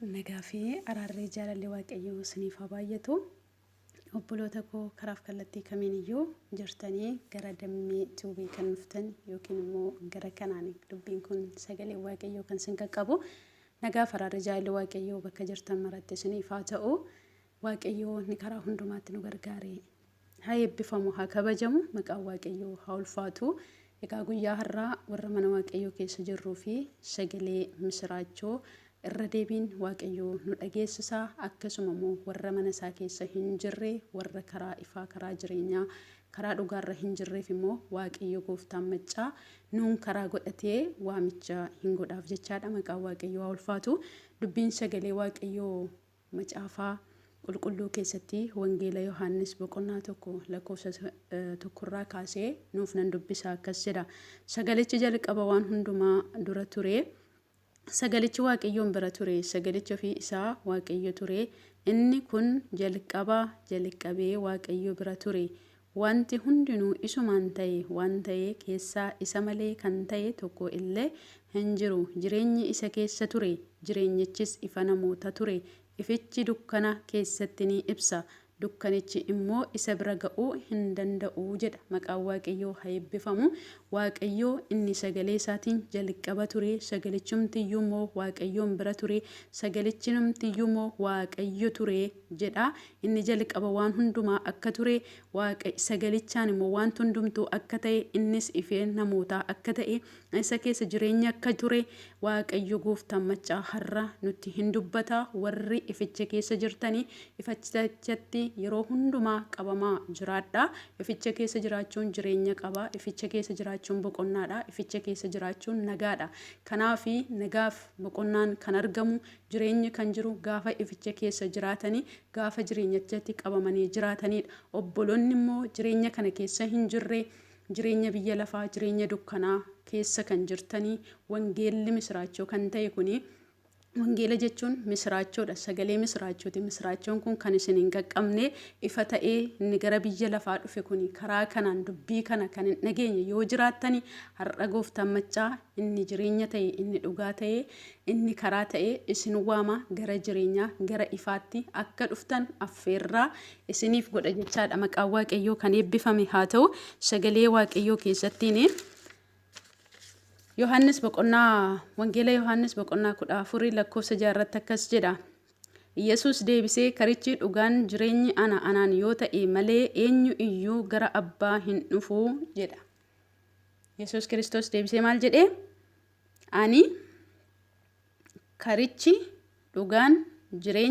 Nagaa fi araarri jaalalli Waaqayyoo isiniif haa baay'atu. Obboloota koo karaaf kallattii kamiin iyyuu jirtanii gara Dammee Tuubii kan dhuftan yookiin immoo gara kanaan dubbiin kun sagalee Waaqayyoo kan isin qaqqabu, nagaa fi araarri jaalalli Waaqayyoo bakka jirtan maratti isiniif haa ta'u. Waaqayyoo inni karaa hundumaatti nu gargaare haa eebbifamu, haa kabajamu, maqaan Waaqayyoo haa ulfaatu. Egaa guyyaa har'aa warra mana Waaqayyoo keessa jirruu fi sagalee misiraachoo irra deebiin Waaqayyoo nu dhageessisa. Akkasuma immoo warra mana isaa keessa hin jirre, warra karaa ifaa, karaa jireenyaa, karaa dhugaarra hin jirreef immoo Waaqayyo gooftaan maccaa nuun karaa godhatee waamicha hin godhaaf jechaadha. Maqaan Waaqayyoo haa ulfaatu. Dubbiin sagalee Waaqayyoo Macaafaa Qulqulluu keessatti Wangeela Yohaannis boqonnaa 1 lakkoofsa 1rraa kaasee nuuf nan dubbisa, akkas jedha. Sagalichi jalqaba waan hundumaa dura ture. Sagalichi Waaqayyoon bira ture. Sagalichi ofii isaa Waaqayyo ture. Inni kun jalqaba jalqabee Waaqayyo bira ture. Wanti hundinuu isumaan ta'e, waan ta'e keessaa isa malee kan ta'e tokko illee hin jiru. Jireenyi isa keessa ture, jireenyichis ifa namoota ture. Ifichi dukkana keessatti ni ibsa, dukkanichi immoo isa bira ga'uu hin danda'u jedha. Maqaan Waaqayyoo haa eebbifamu. Waaqayyo inni sagalee isaatiin jalqaba ture, sagalichumti iyyuu immoo Waaqayyoon bira ture, sagalichinumti iyyuu immoo Waaqayyo ture jedha. Inni jalqaba waan hundumaa akka ture, Waaqa sagalichaan immoo wanti hundumtuu akka ta'e, innis ifee namootaa akka ta'e, isa keessa jireenya akka ture Waaqayyo gooftaan maccaa har'a nutti hin dubbata. Warri ificha keessa jirtanii ifichatti yeroo hundumaa qabamaa jiraadha. Ificha keessa jiraachuun jireenya qaba. Ificha keessa jiraachuun boqonnaadha. Ificha keessa jiraachuun nagaadha. Kanaaf nagaaf boqonnaan kan argamu, jireenyi kan jiru gaafa ificha keessa jiraatanii, gaafa jireenyachatti qabamanii jiraatanidha. Obboloonni immoo jireenya kana keessa hin jirre, jireenya biyya lafaa, jireenya dukkanaa keessa kan jirtanii, wangeelli misiraachoo kan ta'e kuni, wangeela jechuun misiraachoodha. Sagalee misiraachooti. Misiraachoon kun kan isin hin qaqqabne, ifa ta'ee inni gara biyya lafaa dhufe kuni, karaa kanaan dubbii kana kan hin dhageenye yoo jiraattani, har'a gooftaan maccaa inni jireenya ta'e, inni dhugaa ta'e, inni karaa ta'e isin waama. Gara jireenyaa, gara ifaatti akka dhuftan affeerraa isiniif godha jechaadha. Maqaan Waaqayyoo kan eebbifame haa ta'u. Sagalee Waaqayyoo keessattiin Yohaannis boqonnaa, Wangeela Yohaannis boqonnaa 14 lakkoofsa 6 irratti akkas jedha. Yesuus deebisee, "Karichi, dhugaan, jireenyi ana, anaan yoo ta'e malee eenyu iyyuu gara abbaa hin dhufu" jedha. Yesuus Kiristoos deebisee maal jedhee? "Ani karichi, dhugaan, jireenyi